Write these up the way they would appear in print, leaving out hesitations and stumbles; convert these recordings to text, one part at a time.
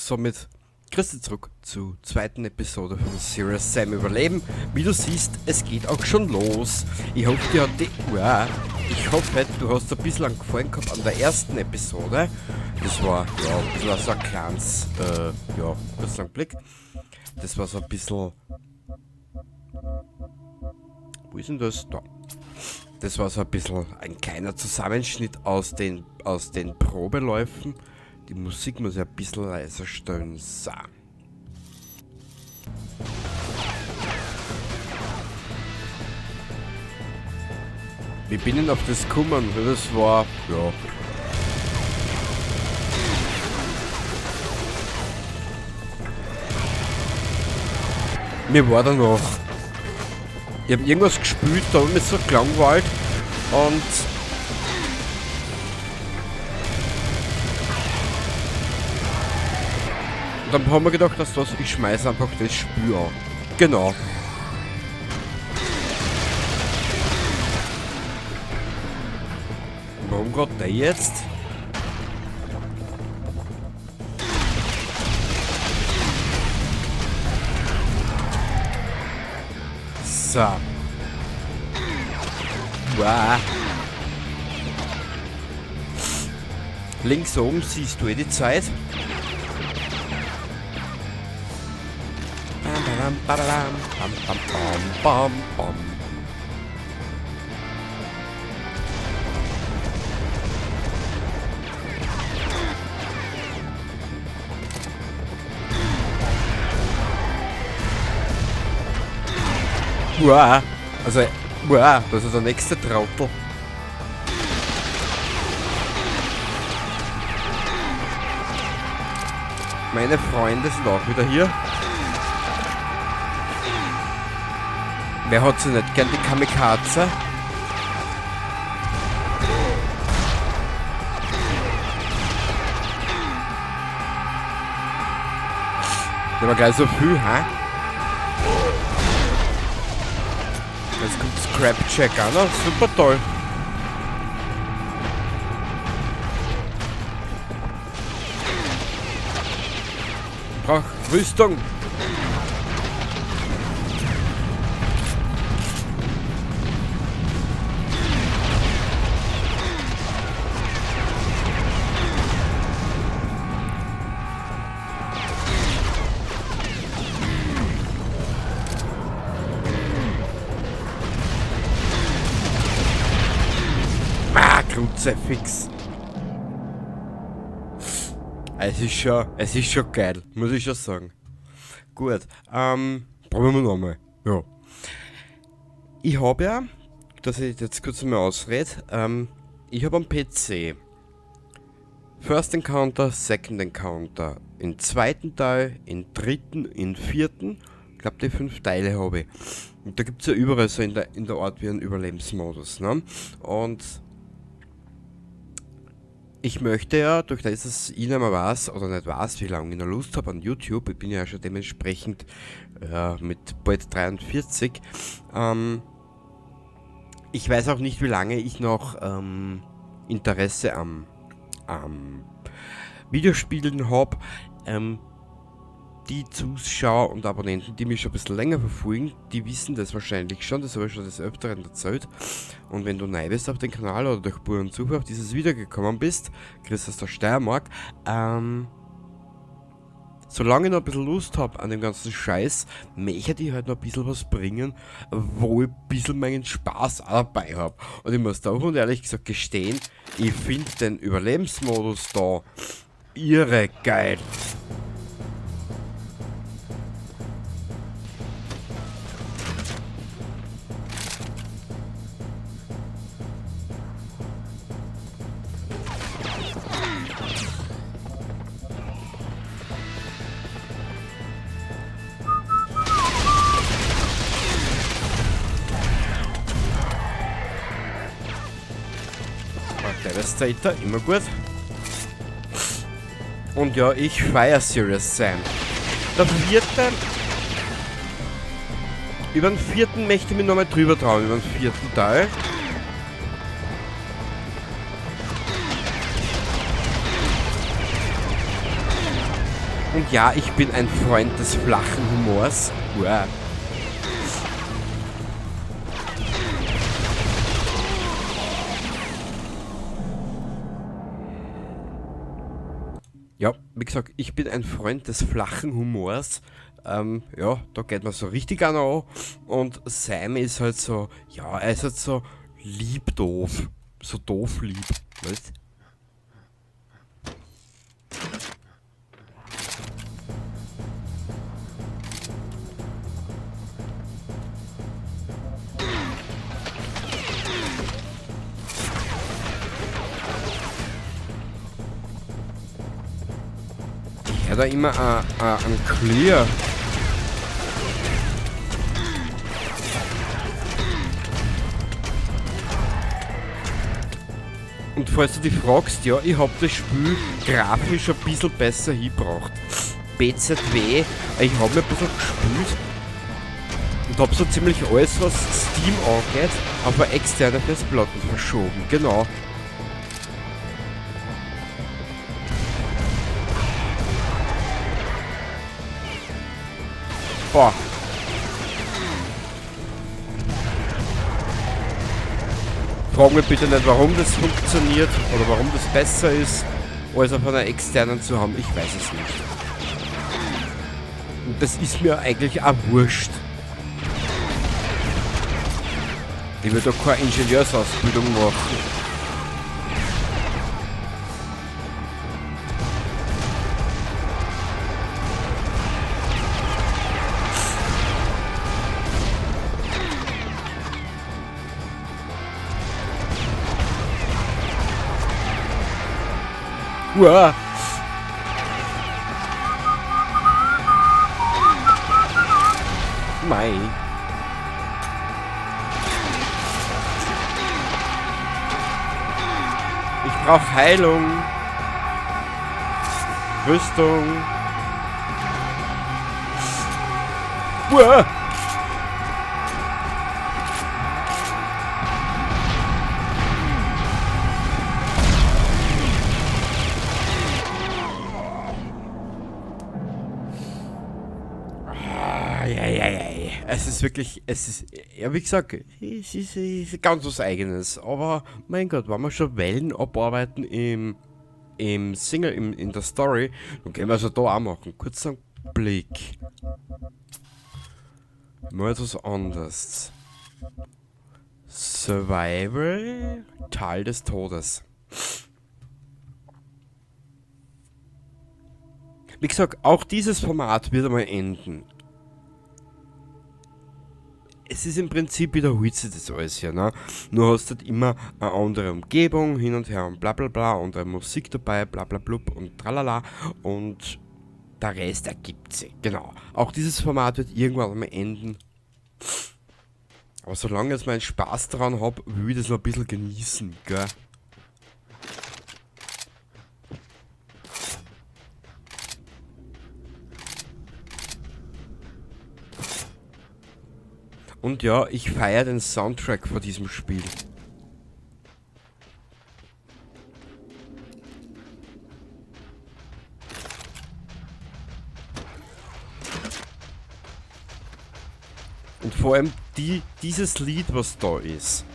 Somit grüß dich zurück zur zweiten Episode von Serious Sam Überleben. Wie du siehst, es geht auch schon los. Ich hoffe, dir hat die, ja, ich hoffe, du hast ein bisschen gefallen gehabt an der ersten Episode. Das war ja ein bisschen so ein kleines, ja, kurzer Blick. Das war so ein bisschen. Wo ist denn das? Da. Das war so ein bisschen ein kleiner Zusammenschnitt aus den Probeläufen. Die Musik muss ich ein bisschen leiser stellen. So. Wie bin ich auf das gekommen? Das war, ja. Mir war danach. Ich habe irgendwas gespielt, da habe ich mich so gelangweilt und dann haben wir gedacht, dass das, ich schmeiße einfach das Spiel an. Genau. Warum gerade der jetzt? So. Wow. Links oben siehst du eh die Zeit. Bam, bam, bam, bam, bam, bam, bam. Wow. Also, wow, das ist der nächste Trottel. Meine Freunde sind auch wieder hier. Wer hat sie nicht gern, die Kamikaze? Der war gleich so viel, hä? Jetzt kommt Scrapjack auch noch. Super toll. Ich brauch Rüstung. Kruzifix. Es ist schon geil, muss ich schon sagen. Gut, probieren wir nochmal. Ja. Ich hab ja, dass ich jetzt kurz mal ausrede, ich hab am PC First Encounter, Second Encounter, im zweiten Teil, im dritten, im vierten, ich glaub, die 5 Teile hab ich. Und da gibt's ja überall so in der Art wie einen Überlebensmodus, ne? Und ich möchte ja, durch das, dass ich nicht mehr weiß oder nicht weiß, wie lange ich noch Lust hab an YouTube, ich bin ja schon dementsprechend mit bald 43, ich weiß auch nicht, wie lange ich noch Interesse am Videospielen hab. Die Zuschauer und Abonnenten, die mich schon ein bisschen länger verfolgen, die wissen das wahrscheinlich schon, das habe ich schon des Öfteren erzählt. Und wenn du neu bist auf den Kanal oder durch puren Zufall auf dieses Video gekommen bist, Chris aus der Steiermark, solange ich noch ein bisschen Lust hab an dem ganzen Scheiß, möchte ich halt noch ein bisschen was bringen, wo ich ein bisschen meinen Spaß auch dabei hab. Und ich muss da auch und ehrlich gesagt gestehen, ich find den Überlebensmodus da irre geil. Devastator, immer gut. Und ja, ich feier Serious Sam. Der vierte... Über den vierten möchte ich mich nochmal drüber trauen, über den vierten Teil. Und ja, ich bin ein Freund des flachen Humors. Uah. Ja, wie gesagt, ich bin ein Freund des flachen Humors. Ja, da geht man so richtig an. Und Sam ist halt so, ja, er ist halt so lieb doof. So doof lieb, weißt? Ich hör da immer ein Clear. Und falls du dich fragst, ja, ich hab das Spiel grafisch ein bisschen besser hingebracht. BZW, ich hab mir ein bisschen gespielt und hab so ziemlich alles, was Steam angeht, auf eine externe Festplatte verschoben, genau. Boah. Frag mich bitte nicht, warum das funktioniert oder warum das besser ist, als auf einer externen zu haben. Ich weiß es nicht. Und das ist mir eigentlich auch wurscht. Ich will da keine Ingenieursausbildung machen. Uah. Mei. Ich brauch Heilung. Rüstung. Uah. Es ist wirklich, es ist, ja wie gesagt, es ist ganz was Eigenes, aber mein Gott, wenn wir schon Wellen abarbeiten im Single, in der Story, dann können wir es ja da auch machen. Kurzer Blick. Mal etwas anderes. Survival, Tal des Todes. Wie gesagt, auch dieses Format wird einmal enden. Es ist im Prinzip wiederholt sich das alles hier, ne? Nur hast du halt immer eine andere Umgebung, hin und her und bla bla bla, andere Musik dabei, bla bla blub und tralala und der Rest ergibt sich, genau. Auch dieses Format wird irgendwann einmal enden. Aber solange ich meinen Spaß daran hab, will ich das noch ein bisschen genießen, gell? Und ja, ich feiere den Soundtrack von diesem Spiel. Und vor allem dieses Lied, was da ist.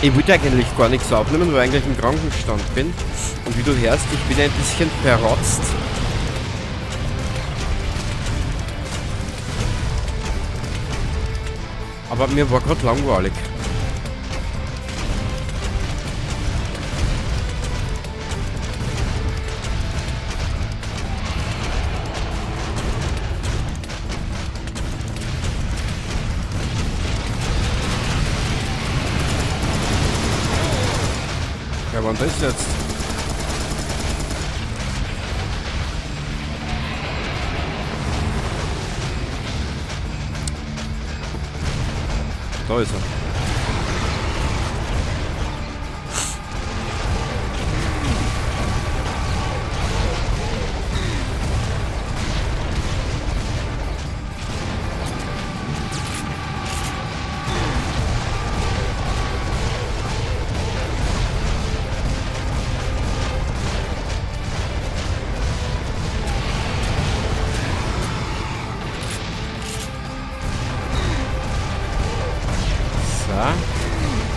Ich wollte eigentlich gar nichts aufnehmen, weil ich eigentlich im Krankenstand bin. Und wie du hörst, ich bin ein bisschen verrotzt. Aber mir war grad langweilig. Wer war denn das jetzt? Da Da ist er. So.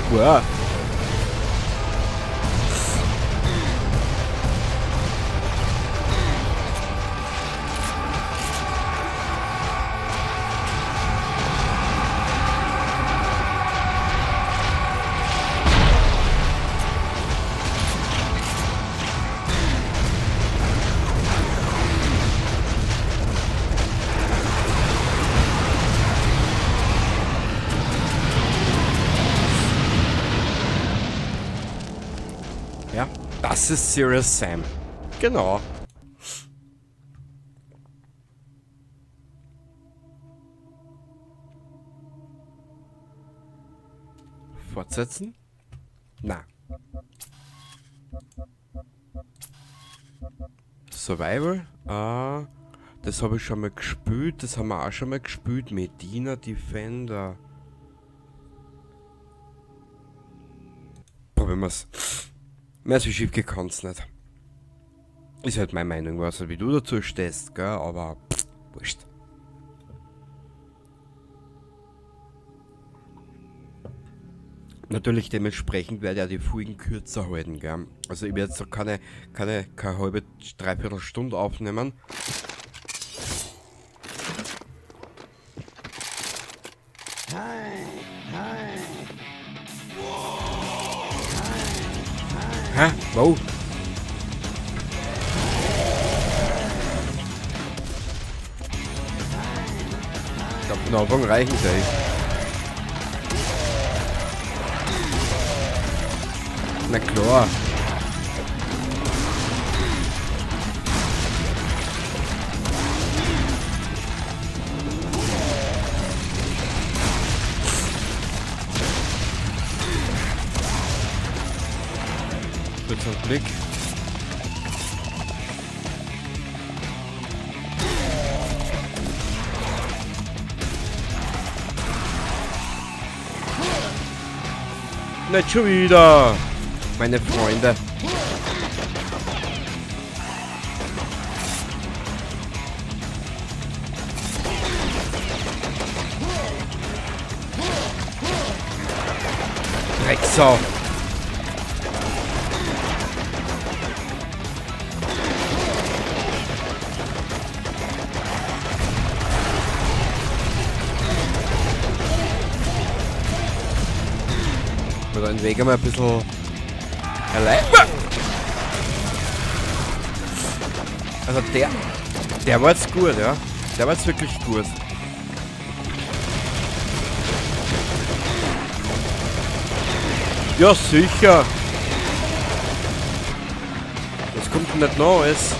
Wow. Ja, das ist Serious Sam. Genau. Fortsetzen? Na. Survival? Ah, das habe ich schon mal gespielt. Das haben wir auch schon mal gespielt. Medina Defender. Probieren wir's. Mehr als wie schief geht kann's nicht. Ist halt meine Meinung, weiß nicht, wie du dazu stehst, gell? Aber pff, wurscht. Natürlich dementsprechend werde ich auch die Folgen kürzer halten, gell? Also ich werde jetzt noch keine halbe, dreiviertel Stunde aufnehmen. Hä? Wow. Ich glaub, den Anfang reichen gleich. Na klar. Kurzer Blick. Nicht schon wieder, meine Freunde. Drecksau. Den Weg einmal ein bisschen allein. Also der war jetzt gut, ja. Der war jetzt wirklich gut. Ja, sicher. Das kommt nicht noch alles.